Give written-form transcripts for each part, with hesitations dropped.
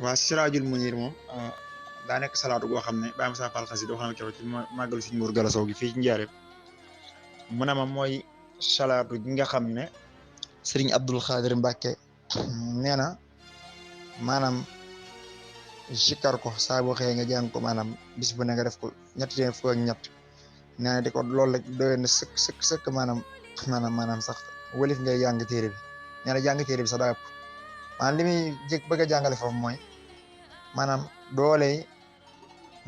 waa Siraajul Munir moom daa nekk salaatu goo xam ne Baye Moussa Fall Xasida wax na ko ci màggalu Sëriñ Mour Galasso gi fii ci Njaaréem mu ne ma mooy salaatu gi nga xam ne Sëriñ Abdul Xaadir Mbàkke nee na maanaam sikkar ko saa boo xëyee nga jàng ko maanaam bis bu ne nga def ko ñetti téeméer fukk ak ñett nee na di ko loolu rek doyoon na sëkk maanaam sax walif ngay jàng téere bi nee na jàng téere bi sax daa ëpp maanaam li muy bëgg a jàngale foofu mooy maanaam dooley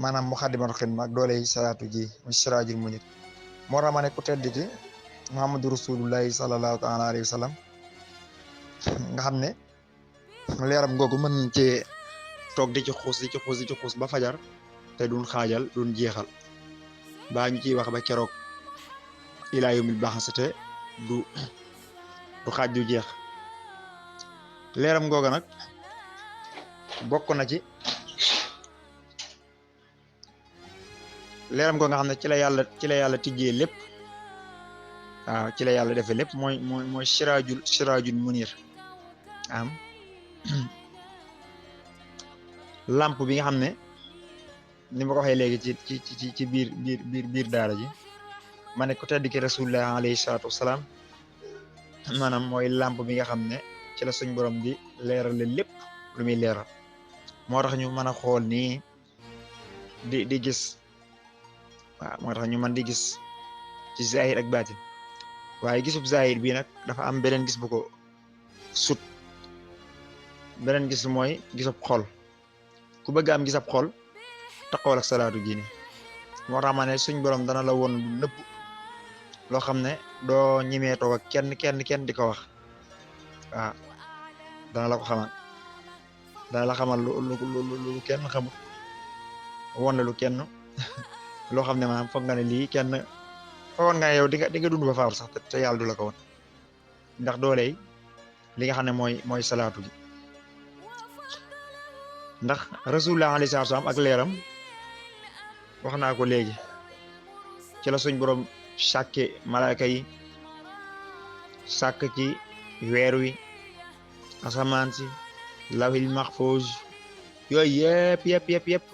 maanaam Muxaddamatul Xidma ak dooley salaatu ji mu Siraajul Munir moo tax ma ne ku tedd ki Muhammadu Rasulullahi sallallahu taala alayhi wa sallam nga xam ne leeram googu mën cee toog di ci xuus ba fajar te duñ xaajal duñ jeexal baa ñu ciy wax ba keroog ilaa yawmil ba'si du xaaj du jeex leeram googu nag bokk na ci leeram googu nga xam ne ci la yàlla tijjee lépp waaw ci la yàlla defee lépp mooy Siraajul Munir am lampe bi nga xam ne ni ma ko waxee léegi ci biir daara ji ma ne ko tedd ki Rasulullah alayhi salaatu wasalaam maanaam mooy lampe bi nga xam ne ci la suñ borom di leerale lépp lu muy leeral moo tax ñu mën a xool nii di gis waaw moo tax ñu mën di gis ci zahir ak baatin waaye gisub zahir bi nag dafa am beneen gis bu ko sut beneen gis mooy gisub xol ku bëgg am gisab xol taxawal ak salaatu ji ni moo tax ma ne suñ borom dana la woon lu nëbb loo xam ne doo ñimee toog ak kenn di ko wax waaw dana la ko xamal dana la xamal lu kenn xamul woon na lu kenn loo xam ne maanaam foog nga ne lii kenn foogoon nga ne yow di nga dund ba faaru sax te yàlla du la ko woon ndax dooley li nga xam ne mooy salaatu gi ndax Rasulullah alayhi salaatu salaam ak leeram wax naa ko léegi ci la suñ borom sàkke malaaka yi sàkk ci weer wi asamaan si lawhil mahfuz yooyu yëpp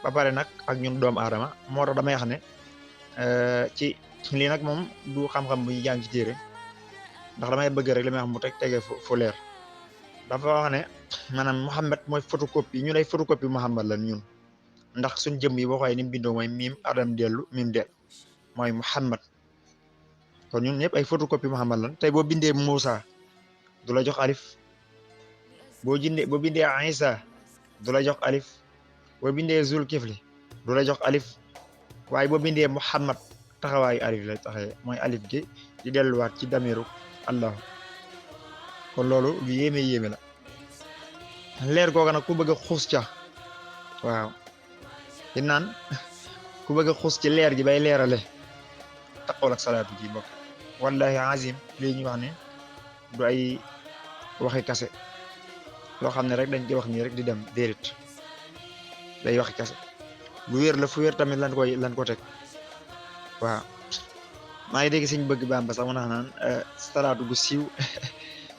ba pare nag ak ñun doomu aadama moo tax damay wax ne ci lii nag moom du xam-xam bu ñu jàng ci téere ndax damay bëgg rek li may wax mu tege fu leer dafa wax ne maanaam Muhammad mooy photocopie ñu lay photocopie Muhammad lan ñun ndax suñ jëm yi boo xoolee ni mu bindoo mooy miim adam dellu miim del mooy Muhammad kon ñun ñëpp ay photocopie Muhammad lan tey boo bindee Moussa du la jox alif boo bindee Isa du la jox alif boo bindee Zulkifli du la jox alif waaye boo bindee Muhammad taxawaayu alif lay taxawee mooy alif gi di delluwaat ci damiru Allah kon loolu lu yéeme la leer googa nag ku bëgg a xuus ca waaw di naan ku bëgg a xuus ci leer gi bay leerale taxawal ak salaatu ji mbokk wallahi azim lii ñu wax ne du ay waxi kase loo xam ne rek dañ koy wax nii rek di dem déedéet day waxi kase lu wér la fu wér tamit lan ko teg waaw maa ngi dégg Sëñ Bëgg Bamba sax mu naan salaatu gu siiw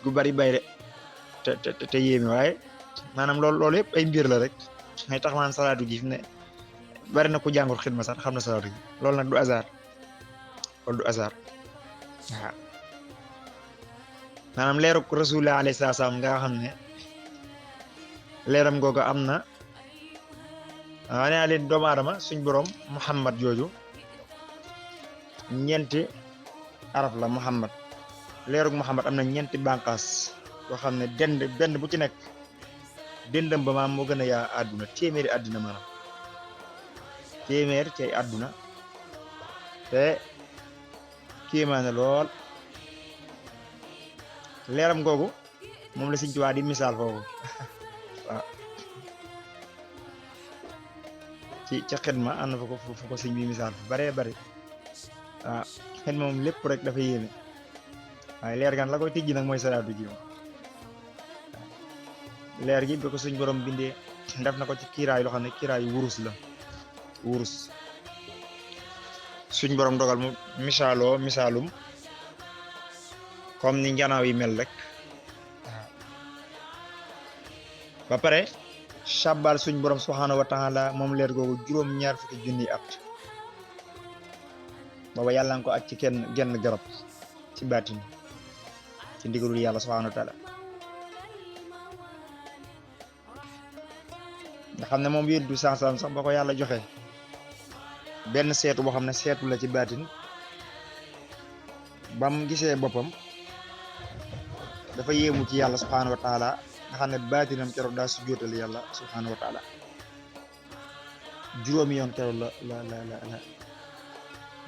gu bari bay de te yéeme waaye maanaam loolu yëpp ay mbir la rek ngay tax maanaam salaatu gi fi ne bari na ku jàngul xidma sax xam na salaatu gi loolu nag du hasard loolu du hasard waaw maanaam leeru Rasulullah alayhi salaam nga xam ne leeram googu am na waaw nee naa leen doomu aadama suñ borom Muhammad jooju ñeenti araf la Muhammad leerug Muhammad am na ñeenti bànqaas yoo xam ne benn bu ci nekk dendam ba maam moo gën a yaa àdduna téeméeri àdduna maanaam téeméer ci ay àdduna te kéemaane lool leeram googu moom la Sëñ Tuubaa di misaal foofu waaw ci xidma am na fa ko sëñ bi misaal fu baree bari waaw xidma moom lépp rek dafa yéeme waaye leer gan la koy tijji nag mooy salaatu ji moom leer gi bi ko suñ borom bindee def na ko ci kiiraay loo xam ne kiiraay wurus la wurus suñ borom dogal mu misaalum comme ni njanaaw yi mel rek waaw ba pare sabbal suñ borom subhanahu wa taala moom leer googu juróom-ñaar fukki junni at booba yàlla nga ko aj ci genn garab ci baatin ci ndigalul yàlla subhanahu wa taala nga xam ne moom yéen du sansam sax ba ko yàlla joxe benn seetu boo xam ne seetu la ci baatin bam gisee boppam dafa yéemu ci yàlla subhanahu wa taala nga xam ne baatinam keroog daa sujjóotal yàlla subhanahu wa taala juróomi yoon keroog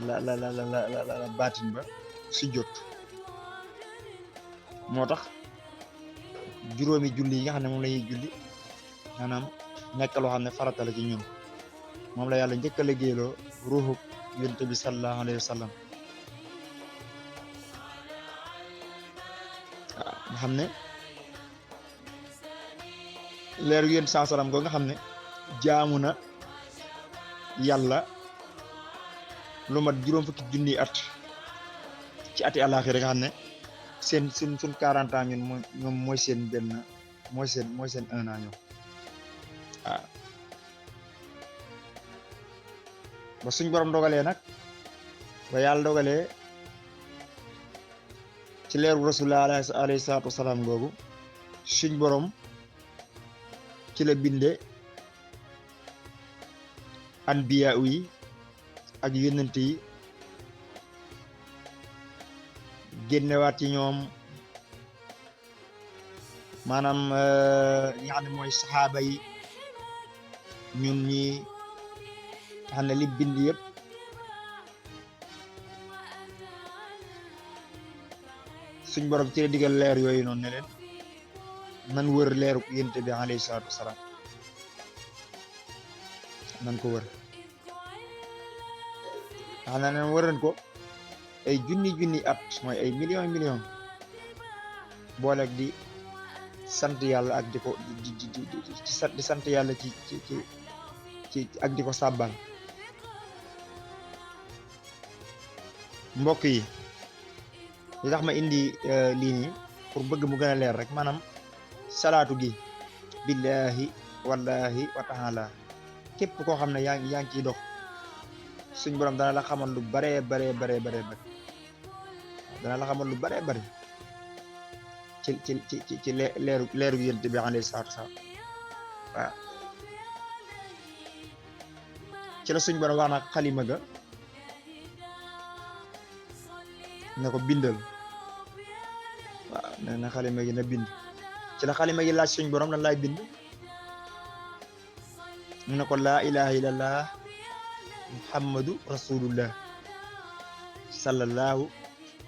la baatin ba sujjóot moo tax juróomi julli yi nga xam ne moom la ñuy julli maanaam nekk loo xam ne farata la ci ñun moom la yàlla njëkk a liggéeyloo ruuxu yonent bi sallallahu alayhi wa sallam waaw nga xam ne leeru yonent saa salaam ko nga xam ne jaamu na yàlla lu mat juróom fukki junni at ci ati àllaaxira nga xam ne seen suñ 40 ans ñun mooy seen benn mooy seen 1 an ñoom waaw ba suñ borom dogalee nag ba yàlla dogalee ci leeru rasulullah alayhi salaatu wasalaam googu suñ borom ci la binde anbiya yi ak yonent yi génnewaat ci ñoom maanaam ñi nga xam ne mooy saxaaba yi ñun ñi nga xam ne li bind yëpp suñ borom ci la digal leer yooyu noonu ne leen nan wër leeru yonent bi alayhi salaatu wasalaam nan ko wër xam na ne wëran ko ay junni at mooy ay million booleeg di sant yàlla ak di ko di sant yàlla ci ak di ko sàbbal mbokk yi li tax ma indi lii nii pour bëgg mu gën a leer rek maanaam salaatu gi billahi wallahi wa taala képp koo xam ne yaa ngi ciy dox suñ borom dana la xamal lu bare dana la xamal lu bare ci leeru yonent bi alayhi salaatu wasalaam waaw ci la suñ borom wax na xalima ga ne ko bindal waaw nee na xalima gi na bind ci la xalima gi laaj suñ borom lan laay bind mu ne ko laa ilaha illallah muhammadu rasulullah sallallahu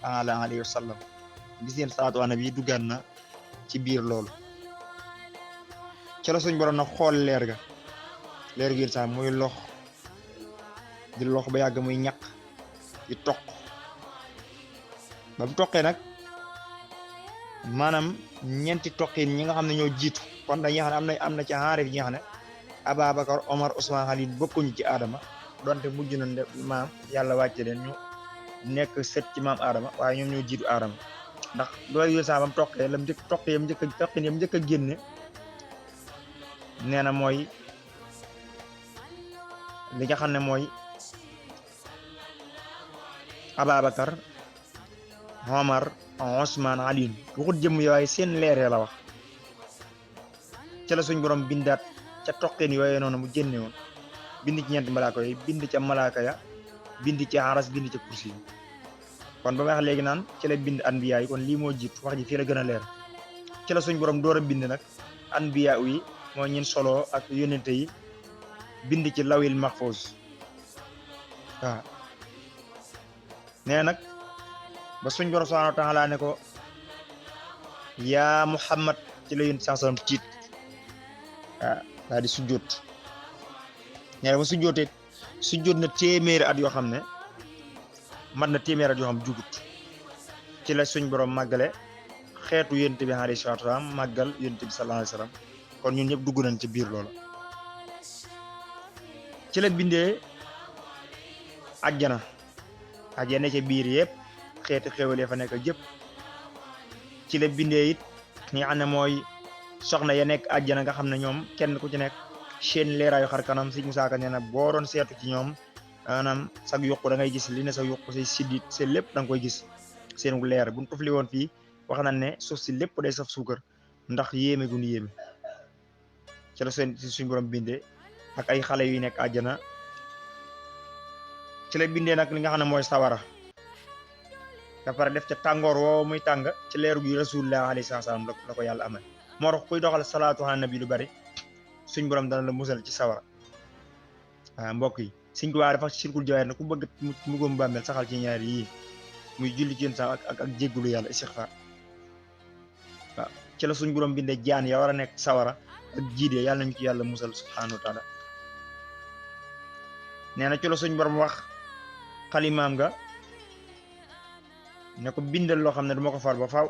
taala alayhi wa sallam gis ngeen salaatu ala nabi duggaan na ci biir loolu ci la suñ borom nag xool leer gi sax muy lox di lox ba yàgg muy ñaq di toq ba mu toqee nag maanaam ñeenti toqin ñi nga xam ne ñoo jiitu kon dañuy xam ne am na ci xaarif ñi nga xam ne Ababacar Omar Ousmane Ali bokkuñu ci Adama donte mujj na maam yàlla wàcce leen ñu nekk sët ci maam Adama waaye ñoom ñoo jiitu Adama ndax loolu yooyu sax ba mu toqee lam njëkk toq yam njëkk a génne nee na mooy li nga xam ne mooy Ababacar Omar Ousmane Ali waxut jëmm yooyu seen leeree la wax ca la suñ borom bindaat ca toqeen yooyu noonu mu génne woon bind ci ñeenti malaaka yi bind ca malaaka ya bind ci aras bind ca kursi yi kon ba may wax léegi naan ci la bind anbiya yi kon lii moo jiitu wax ji fii la gën a leer ci la suñ borom door a bind nag anbiya yi moo ñin solo ak yonente yi bind ci lawil mahfuz waaw nee nag ba suñ borom subhanahu wa taala ne ko yaa Muhammad ci la yonent saa sallam tiit waaw daal di sujjóot nee na ba sujjóot na téeméeri at yoo xam ne mat na téeméeri at yoo xam jugut ci la suñ borom màggale xeetu yonent bi alayhi salaatu wa salaam màggal yonent bi sallallahu alayhi wa sallam kon ñun ñëpp dugg nañ ci biir loola ci la bindee ajjana ca biir yëpp xeeti xéwal fa nekk jëpp ci la bindee it ñi nga xam ne mooy soxna ya nekk àjjana nga xam ne ñoom kenn ku ci nekk seen leeraayu xar kanam Sëñ Musaa Ka nee na boo doon seetu ci ñoom maanaam sag yokku da ngay gis li ne sa yokku say siddit seen lépp da nga koy gis seen leer buñ tufli woon fii wax nañ ne suuf si lépp day saf suukar ndax yéeme gu ñu yéeme ci la seen suñ borom bindee ak ay xale yu nekk àjjana ci la bindee nag li nga xam ne mooy sawara da pare def ca tàngoor woo muy tàng ci leeru gi rasulullah alayhi salaam la ko yàlla amal moo tax kuy doxal salaatu ala nabi lu bari suñ borom dana la musal ci sawara waaw mbokk yi Sëñ Tuubaa dafa sirkul jawaar na ku bëgg mu gëm bàmmeel saxal ci ñaar yii muy julli ci yéen sax ak jéggulu yàlla istixfaar waaw ci la suñ borom bindee jaan ya war a nekk sawara ak jiidee yàlla nañu ci yàlla musal subhanahu wa taala nee na ci la suñ borom wax xalimaam nga ne ko bindal loo xam ne duma ko far ba faaw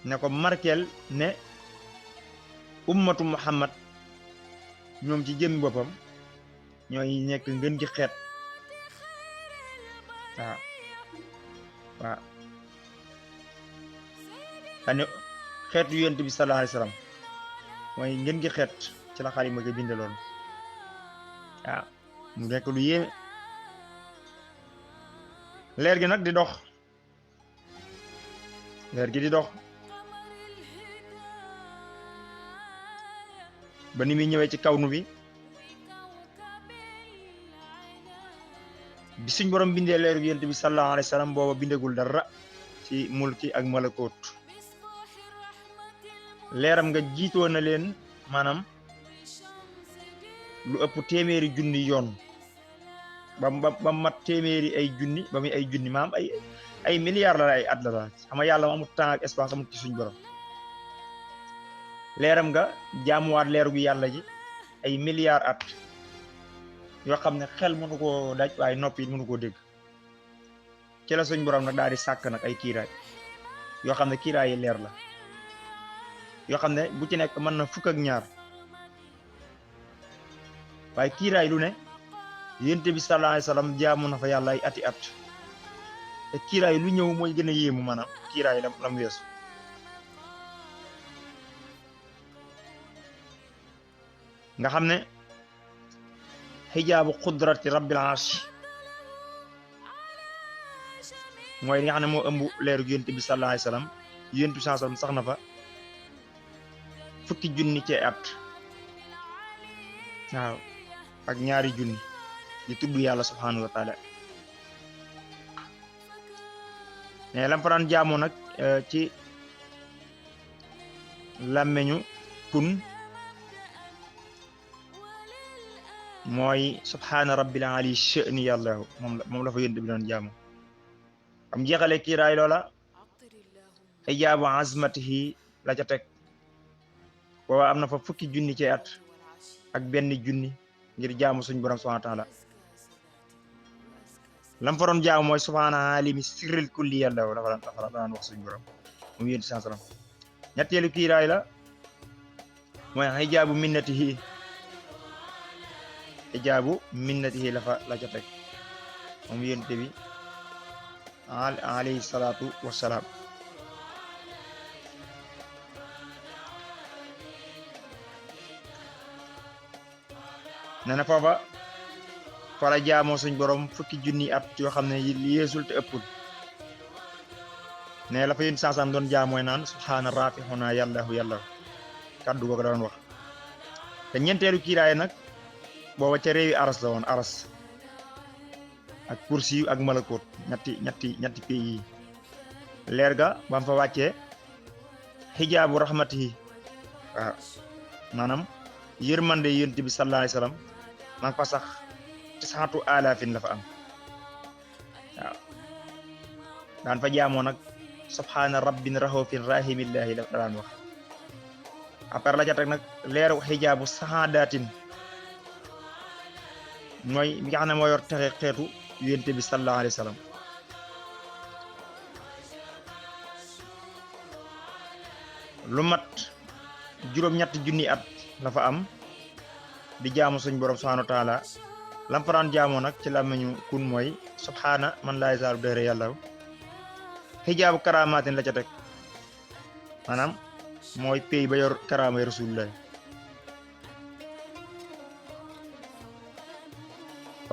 ne ko markeel ne ummatu muhammad ñoom ci jëmmi boppam ñooy nekk ngën gi xeet waaw ane xeetu yonent bi sallallahu alayhi wasallam mooy ngën gi xeet ci la xalima ga binde loolu waaw mu nekk lu yéeme leer gi nag di dox leer gi di dox ba ni muy ñëwee ci kawnu bi suñ borom bindee leeru yonent bi sallallahu alayhi wasallam booba bindegul dara ci mulki ak malakoot leeram nga jiitoo na leen maanaam lu ëpp téeméeri junni yoon ba mat téeméeri ay junni ba muy ay junni maam ay milliards la ay at la daal xam nga yàlla mu amul temps ak espace amul ci suñ borom leeram nga jaamuwaat leeru gi yàlla ji ay milliards at yoo xam ne xel mënu koo daj waaye noppi mënu koo dégg ci la suñ borom nag daal di sàkk nag ay kiiraay yoo xam ne kiiraay yi leer la yoo xam ne bu ci nekk mën na fukk ak ñaar waaye kiiraay lu ne yonent bi sallallahu alayhi wasallam jaamu na fa yàlla ay ati at te kiiraay lu ñëw mooy gën a yéemu maanaam kiiraay lam weesu nga xam ne xijaabu qudrati rabbil arsh mooy li nga xam ne moo ëmb leeru yonent bi sallallahu alayhi wasallam yonent bi sallallahu alayhi wasallam sax na fa fukki junni ci at waaw ak ñaari junni di tudd yàlla subhanahu wa taala mais lam fa daan jaamoo nag ci làmmeñu kun mooy subhaana rabbil ali sha'ni yàlla moom la fa yonent bi doon jaamoo am jeexale kiiraay loola ijaabu azmatihi la ca teg booba am na fa fukki junni ci at ak benn junni ngir jaamu suñ borom subhanahu wa taala lam fa doon jaamu mooy subhaana alimi sirril kulli yàlla dafa daan wax suñ borom moom yéen sallallahu alayhi wasallam ñetteelu kiiraay la mooy hijaabu minnatihi la ca teg moom yéen bi alayhi salaatu wassalaam nee na foofa fa la jaamoo suñ borom fukki junni at yoo xam ne yeesul te ëppul ne la fa yéen saasam doon jaamoy naan subhaana raafixuna yàllahu yàllahu kàddu googu doon wax te ñeenteelu kiiraay nag booba ca réewi aras la woon aras ak kursi ak malakoot ñetti pays yi leer ga bam fa wàccee xijaabu rahmatihi waaw maanaam yërmande yonent bi sallallahu alayhi wasallam maa fa sax tisaatu alaafin la fa am waaw daan fa jaamoo nag subhaana rabbin rahofin rahimillahi la daan wax après la ca teg nag leeru xijaabu sahaadatin mooy mi nga xam ne moo yor texe xeetu yonent bi sallallahu alayhi wasallam lu mat juróom-ñetti junni at la fa am di jaamu suñ borom subhanahu wa taala lam fa daan jaamoo nag ci làmmiñu kun mooy subhaana man laa yazaalu dahra yàlla xijaabu karamaatin la ca teg maanaam mooy pay ba yor karaamay rasulullah.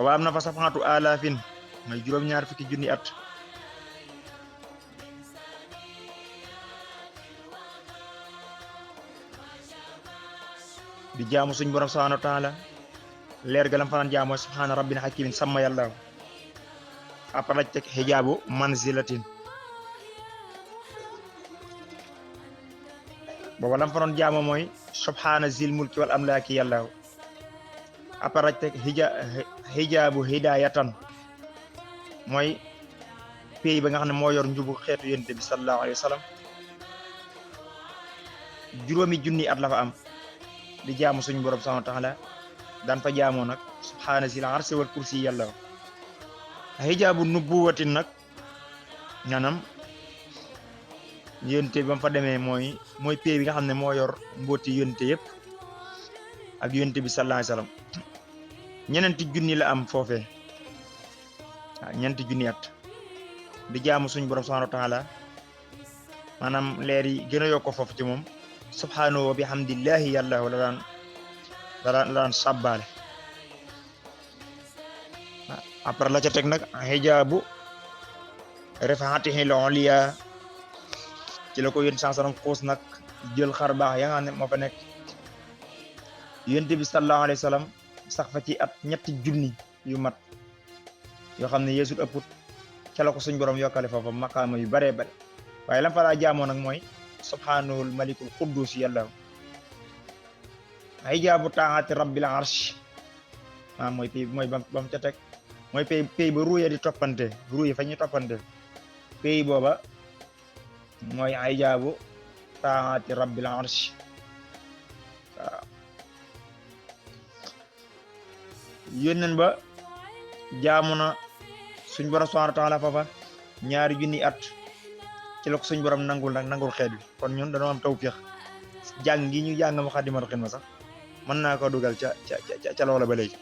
wa am na fa safaatu alaafin mooy juróom-ñaar fukki junni at di jaamu suñ borom subhanahu wa taala leer galam fanaan jaamoo subhaana rabbina hakimin sama yàlla après lañ teg xijaabu manzilatin booba lam fa doon jaamoo mooy subhaana zil mulki wal amlaaki yàlla après lañ teg xijaabu hidayatan mooy pays ba nga xam ne moo yor njubu xeetu yonent bi sallallahu alayhi wa sallam juróomi junni at la fa am di jaamu suñu borom subhanahu wa taala daan fa jaamoo nag subhaana zil arsi wal kursi yàlla hijaabu nubuwatin nag maanaam yonte ba mu fa demee mooy pays bi nga xam ne moo yor mbooti yonte yëpp ak yonte bi sallallahu alayhi wasallam ñeneenti junni la am foofee waaw ñeenti junni at di jaamu suñu borom subhanahu wa taala maanaam leer yi gën a yokko foofu ci moom subhanahu wa bihamdillahi yàlla la daan sàbbaale après la ca teg nag hijaabu rifaatihi al-ulya ci la ko yéen sansaram xuus nag jël xar baax ya nga xam ne moo fa nekk yonent bi sallallahu alayhi wa sallam sax fa ci at ñetti junni yu mat yoo xam ne yeesul ëpput ca la ko suñ borom yokkale foofa maqaama yu baree bare waaye lam fa laa jaamoo nag mooy subhanahul malikul quddus yàlla hijaabu taa'ati rabbil arsh mooy pay mooy bam ca teg mooy pay ba ruuya di toppante ruuya fa ñuy toppante pay booba mooy hijaabu taa'ati rabbil arsh waaw yónneen ba jaamu na suñ borom subhanahu wa ta'ala foofa ñaari junni at ci la ko suñ borom nangul xeet bi kon ñun dañoo am tawfiix jàng gi ñu jàng Moukhaddamatoul Khidma sax mën naa ko dugal ca loola ba léegi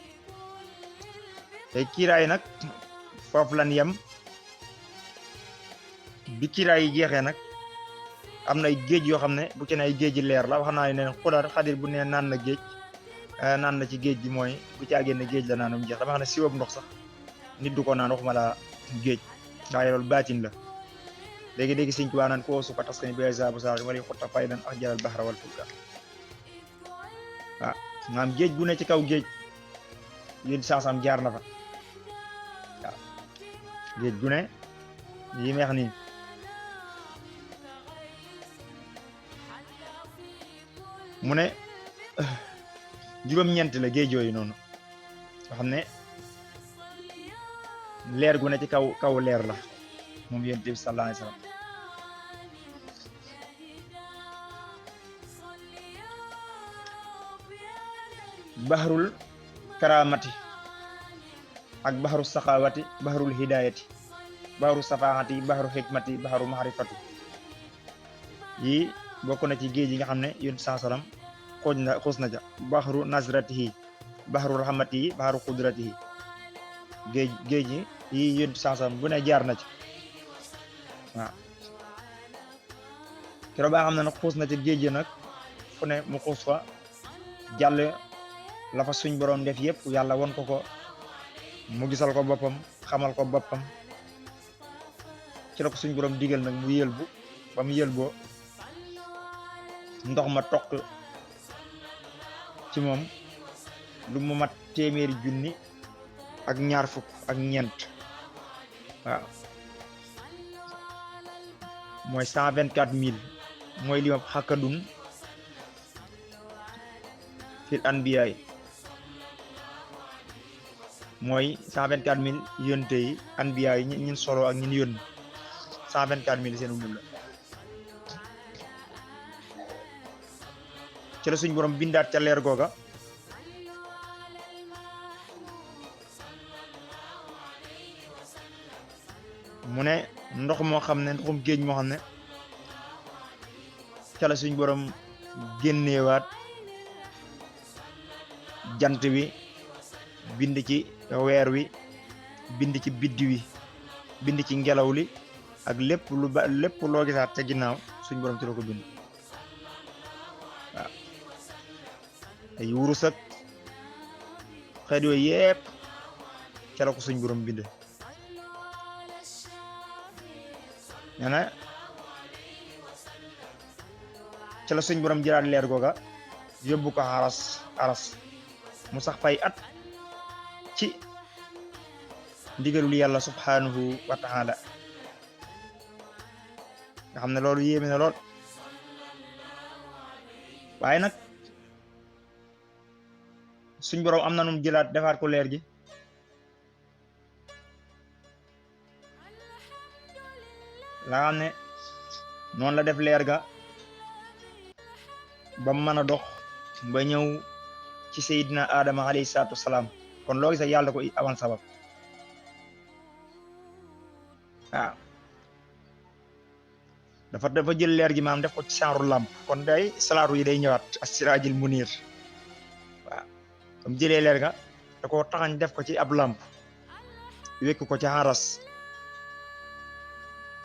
te kiiraay nag foofu lan yem bi kiiraay yi jeexee nag am na ay géej yoo xam ne bu ci ne ay géej yi leer la wax naa ne xudar xadir bu ne naan na géej naan na ci géej gi mooy bu ci àggee ne géej la naanum jeex dama xam ne siwab ndox sax nit du ko naan waxuma la géej waaye loolu baatin la léegi Sëñ Tuubaa naan ko suka tas ko ni besa bu sa wala xutta faydan ak jaral bahra wal fulka waaw maanaam géej bu ne ci kaw géej yéen saasam jaar na fa waaw géej gu ne yi meex nii mu ne juróom-ñeent la géej yooyu noonu nga xam ne leer gu ne ci kaw leer la moom yonent bi sallallahu alayhi wasallam bahrul karamati ak bahru saxawati bahrul hidayati bahru safaati bahru hikmati bahru mahrifati yi bokk na ci géej yi nga xam ne yonent sallallahu alayhi wasallam xuus na ja bahru nazratihi bahru rahmatihi bahru qudratihi géej yi yonent sallallahu alayhi wasallam bu ne jaar na ci waaw keroog ba nga xam ne nag xuus na ci géej gi nag fu ne mu xuus fa jàll la fa suñ borom def yëpp yàlla won ko mu gisal ko boppam xamal ko boppam ci la ko suñ borom digal nag mu yëlbu ba mu yëlboo ndox ma toq ci moom lu mu mat téeméeri junni ak ñaar fukk ak ñeent waaw mooy 124 000 mooy li ma xakkadun fil anbiyaay mooy 124 000 yonte yi anbiyaay yi ñin solo ak ñin yónni 124 000 seen umul la ci la suñ borom bindaat ca leer googa mu ne ndox moo xam ne ndoxum géej moo xam ne ca la suñ borom génneewaat jant bi bind ci weer wi bind ci biddi wi bind ci ngelaw li ak lépp loo gisaat ca ginnaaw suñ borom ci la ko bind ay wurus ak xeet yooyu yépp ca la ko suñ borom binde nee na ca la suñ borom jëlaat leer googa yóbbu ko aras mu sax fay at ci ndigalul yàlla subhanahu wa ta'ala nga xam ne loolu yéeme na lool waaye nag suñ borom am na num jëlaat defaat ko leer gi la xam ne noonu la def leer ga ba mën a dox ba ñëw ci Seydina Adama alayhi salaatu wasalaam kon loo gis ak yàlla ko awan sabab waaw dafa jël leer gi maam def ko ci saaru làmp kon day salaatu yi day ñëwaat as-siraajil muniir waaw comme jëlee leer ga da ko taxañ def ko ci ab làmp wekk ko ci aras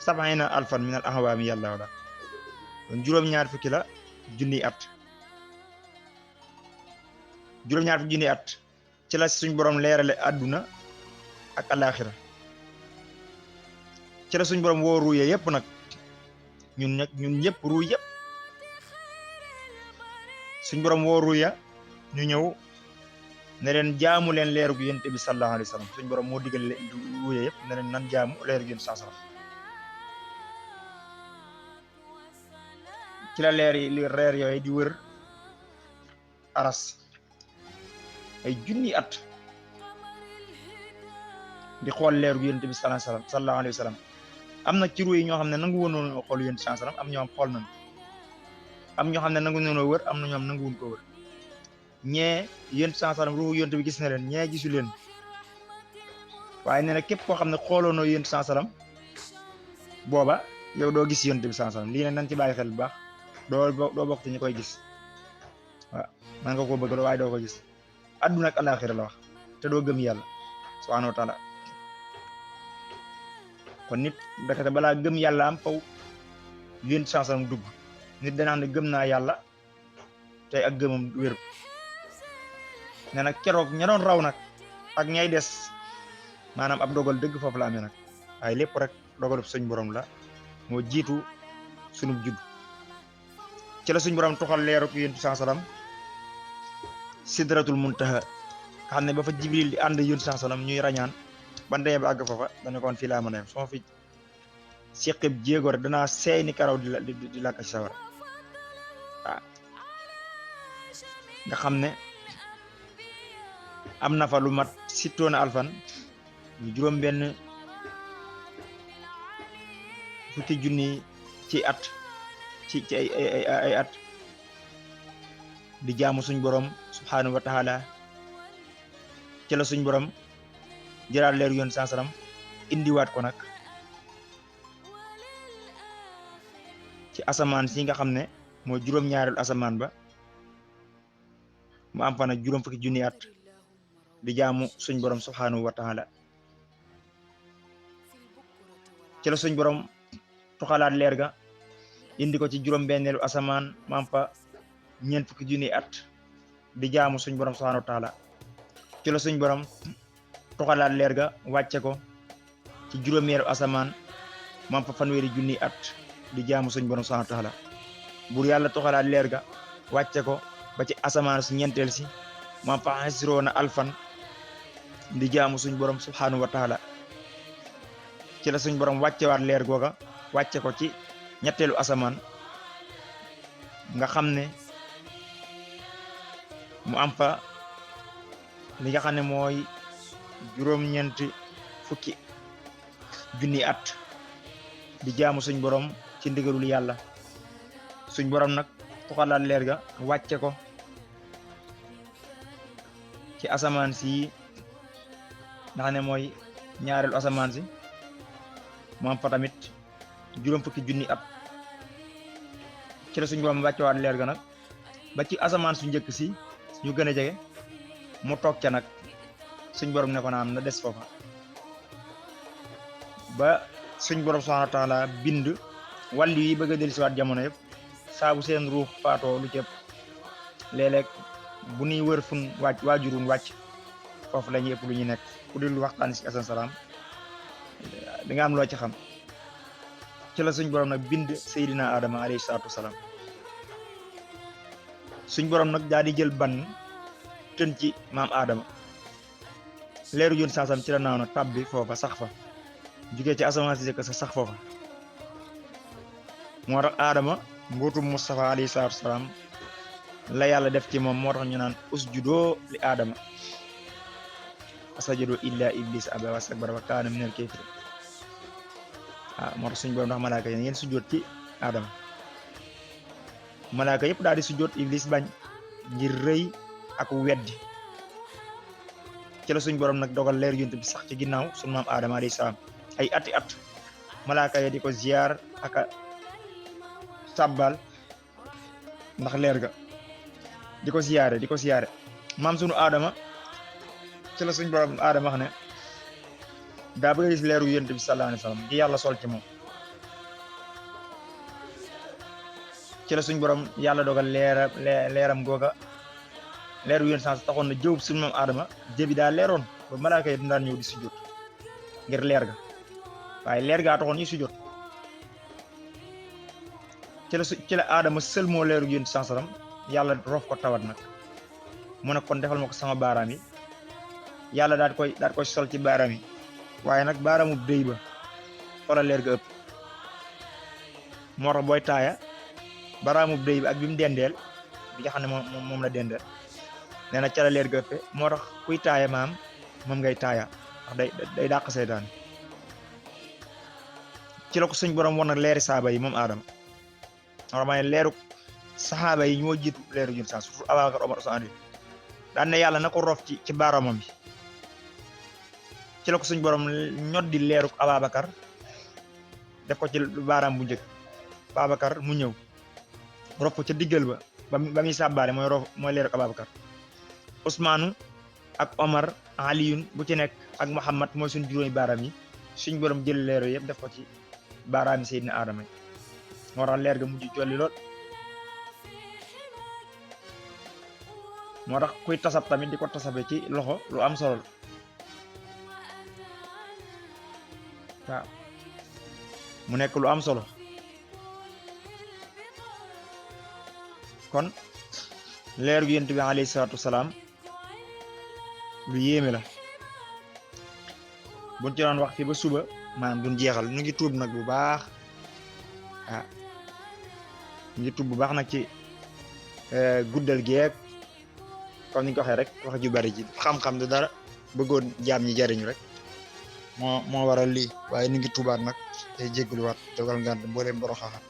sabaina alfan min al ahwaami yàlla wala kon juróom-ñaar fukki la junni at juróom-ñaar fukki junni at ci la suñ borom leerale àdduna ak alaxira ci la suñ borom woo ruuye yépp nag ñun ñëpp ruuy yëpp suñ borom woo ruuya ñu ñëw ne leen jaamu leen leeru gu yonent bi sallallahu alayhi wa sallam suñ borom moo digal ruuye yëpp ne leen nan jaamu leeru gu yonent sallallahu alayhi wa sallam ci la reer yooyu di wër aras ay junni at di xool leeru gu yonent bi sallallahu alayhi wa sallam am na ci ruuy yi ñoo xam ne nangu woon xool yonent sallallahu alayhi wa sallam am ñoo xam xool nañ am ñoo xam ne nangu noonu wër am na ñoo xam nanguwuñ ko wër ñee yonent sallallahu alayhi wa sallam ruuhu yonent bi gis na leen ñee gisu leen waaye nee na képp koo xam ne xooloonoo yonent sallallahu alayhi wa sallam booba yow doo gis yonent bi sallallahu alayhi wa sallam lii ne nañ ci bàyyi xel bu baax doo bokk ci ñi koy gis waaw man nga ko bëgg waaye doo ko gis adduna ak alaxira la wax te doo gëm yàlla subhanahu wa taala kon nit ndekete balaa gëm yàlla am faw yonent sallallahu alayhi wa sallam dugg nit danaa ne gëm naa yàlla tey ak gëmam wér nee nag keroog ña doon raw nag ak ñay des maanaam ab dogal dëgg foofu la amee nag waaye lépp rek dogalub suñ borom la moo jiitu sunub judd ci la suñ borom toxal leeruk yonent sallallahu alayhi wa sallam sidratul muntaha nga xam ne ba fa jibril di ànd yonent sallallahu alayhi wa sallam ñuy rañaan ba ndee ba àgg foofa dana koon fii laa mën a yem soo fi siqib jéego rek danaa seey ni karaw di làkk ci sawara waaw nga xam ne am na fa lu mat sittoona alfan ñu juróom benn fukki junni ci at ci ay at di jaamu suñ borom subhanahu wa taala ci la suñ borom jëlaat leer yoon sansaram indiwaat ko nag ci asamaan si nga xam ne mooy juróom-ñaareelu asamaan ba mu am fa nag juróom fukki junni at di jaamu suñ borom subhanahu wa taala ci la suñ borom toxalaat leer ga indi ko ci juróom-benneelu asamaan mu am fa ñeent fukki junni at di jaamu suñ borom subhanahu wa taala ci la suñ borom toxalaat leer ga wàcce ko ci juróomeelu asamaan mu am fa fanweeri junni at di jaamu suñ borom subhanahu wa taala buur yàlla toxalaat leer ga wàcce ko ba ci asamaan su ñeenteel si mu am fa xasroona alfan di jaamu suñ borom subhanahu wa taala ci la suñ borom wàccewaat leer googa wàcce ko ci ñetteelu asamaan nga xam ne mu am fa li nga xam ne mooy juróom-ñeenti fukki junni at di jaamu suñ borom ci ndigalul yàlla suñ borom nag toxalaat leer ga wàcce ko ci asamaan si nga xam ne mooy ñaareelu asamaan si mu am fa tamit juróom fukki junni at ci la suñ borom wàccewaat leer ga nag ba ci asamaan su njëkk si ñu gën a jege mu toog ca nag suñ borom ne ko naam na des foofa ba suñ borom subhanahu wa taala bind wàllu yi bëgg a dellusiwaat jamono yëpp saabu seen ruux faatoo lu cëpp léeg-léeg bu ñuy wër fun waajurun wàcc foofu la ñuy ëpp lu ñu nekk ku dul waxtaan si asan salaam di nga am loo ci xam. ci la suñ borom nag bind Seydina Adama alayhi salaatu wasalaam suñ borom nag daal di jël ban tën ci maam Adama leeru yoon saasam ci la naaw na tab bi foofa sax fa jugee ci asamaan si jëkk sa sax foofa moo tax Adama mbuutum Mustafa alayhi salaatu wasalaam la yàlla def ci moom moo tax ñu naan usjudoo li Adama asajadu illa iblis aba wastakbara wa kaana minal kaafiriin moo tax suñu borom ndax malaaka yi ngeen sujjóot ci Adama malaaka yëpp daal di sujjóot iblis bañ ngir rëy ak weddi ci la suñ borom nag dogal leer yonent bi sax ci ginnaaw suñu maam Adama alayhi salaam ay ati at malaaka yi di ko ziyaar ak sàbbal ndax leer ga di ko ziyaare maam sunu Adama ci la suñ borom Adama wax ne daa bëgg a gis leeru yonent bi sallallahu alayhi wasallam gi yàlla sol ci moom ci la suñ borom yàlla dogal leeram googa leeru yonent sans taxoon na jëwub suñu moom Adama jëbi daa leeroon ba malaaka yi daan ñëw di sujjóot ngir leer ga waaye leer gaa taxoon ñu sujjóot ci la Adama sël moo leeru yonent sans salam yàlla roof ko tawat nag mu ne kon defal ma ko sama baaraam yi yàlla daal koy sol ci baaraam yi waaye nag baaraamu déy ba xoolal leer ga ëpp moo tax booy taaya baaraamu déy bi ak bi mu dendeel bi nga xam ne moom la dendeel nee na ca la leer ga ëppe moo tax kuy taaya moom ngay taaya ndax day dàq seytaan ci la ko suñ borom woon nag leeri saaba yi moom Adama wax ma ne leeru saxaaba yi ñoo jiitu leeru ñun sax surtout Abubakar Omar Usmaan daan ne yàlla na ko roof ci baaraamam bi ci la ko suñ borom ñoddi leeru Ababakar def ko ci baaraam bu njëkk Ababakar mu ñëw rof ko ca diggal ba muy sàbbaale mooy leeru Ababakar Usmaanu ak Omar Aliyun bu ci nekk ak Muhammad mooy suñ juróomi baaraam yi suñ borom jël leeru yëpp def ko ci baaraam yi Seydina Adama moo tax leer ga mujj jolli lool moo tax kuy tasab tamit di ko tasabe ci loxo lu am solo la waaw mu nekk lu am solo kon leer gu yonent bi alayhi salaatu wasalaam lu yéeme la buñ ci doon wax fi ba suba maanaam duñ jeexal ñu ngi tuub nag bu baax ñu ngi tuub bu baax nag ci guddal geeg comme ni nga ko waxee rek wax ju bari ji xam-xam du dara bëggoon jaam ñi jariñu rek moo waral lii waaye ñu ngi tuubaat nag tey jégaluwaat dogal ngant mbooleem boro xaaxam